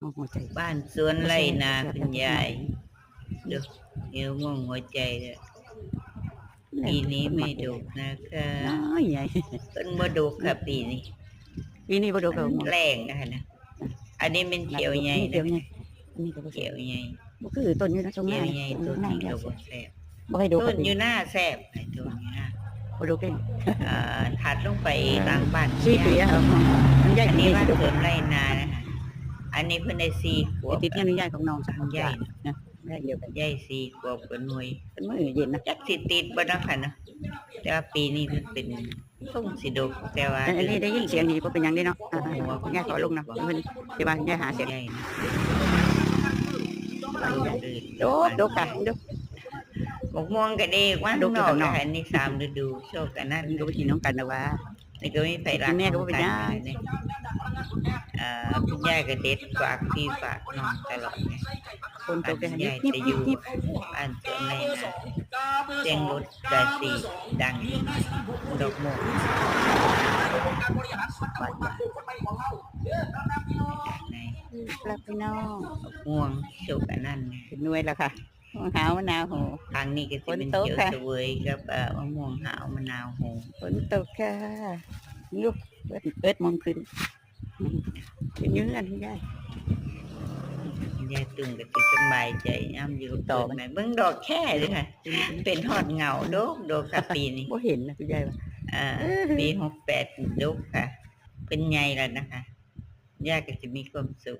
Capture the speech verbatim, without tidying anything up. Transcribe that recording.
หัวใจ บ้านสวนไร่นาคุณยาย ดู เอวม่วงหัวใจเลย ปีนี้ไม่ดกนะคะ น้อยใหญ่ เพิ่นบ่ดกค่ะปีนี้ ปีนี้บ่ดก มันแล้งนะคะนะ อันนี้เป็นเขียวใหญ่นะ เขียวใหญ่ อันนี้ก็บ่แซ่บ เขียวใหญ่ บ่คือต้นอยู่นะ ตรงหน้า เขียวใหญ่ ต้นนี้ก็บ่แซ่บ บ่ให้ดก ต้นอยู่หน้าแซ่บ ไอ้ต้นอยู่หน้า บ่ดกเด้ เอ่อ ถัดลงไปหลังบ้าน สี่ปีแล้ว มันใหญ่ อันนี้ กว่านี้ บ้านสวนไร่นานะคะ อันนี้เพิ่นได้สี่ขวบ ติดเนี่ยมันใหญ่ของน้องสาว ใหญ่ นะ ใหญ่เดียวกัน ใหญ่สี่ขวบกว่าหน่วย เป็นมื้อเย็นนะ จักสิติดบ่เนาะค่ะเนาะ แต่ว่าปีนี้มันเป็น คงสิดก แต่ว่า อันนี้ได้ยินเสียงดี บ่เป็นหยังเด้เนาะ อ่าๆ ยายขอลงนะ เพิ่นสิว่า ยายหาเสียง ใหญ่นะ ดก ดกค่ะ ดก บักม่วงกะเดกว่า ดกอยู่ข้างนอก ข้างนอก อันนี้สามฤดู โชคอันนั้น มันก็บ่กินนำกันนะว่า นี่ก็มีไผรัก กินแน่ก็บ่เป็นหยัง ของกันนี่ เอ่อ คุณยายก็เด็ดฝากพี่ฝากน้องตลอดไง ฝนตก คุณยายจะอยู่ บ้านสวนไร่นา เสียงรถกะสิดัง ดอกม่วง ครับพี่น้อง ม่วงสุกอันนั้นไง เป็นหน่วยแล้วค่ะ ม่วงหาวมะนาวโห ทางนี้ก็สิเป็น ฝนตกค่ะ เขียวเสวยกับ เอ่อ มะม่วงหาวมะนาวโห ฝนตกค่ะ ลูก เอิด เอิดมองขึ้น เป็นอยู่เฮือนคุณยาย คุณยายตุ้มก็สิสบายใจยามอยู่ ต่อ เปิดใหม่ เบิ่งดอกแค่เลยค่ะ เป็นฮอดเหงาดกดกค่ะปีนี้ บ่เห็นนะคุณยายว่า อ่า เออ ปีหกแปดดกค่ะ เป็นใหญ่แล้วนะคะ ยายก็สิมีความสุข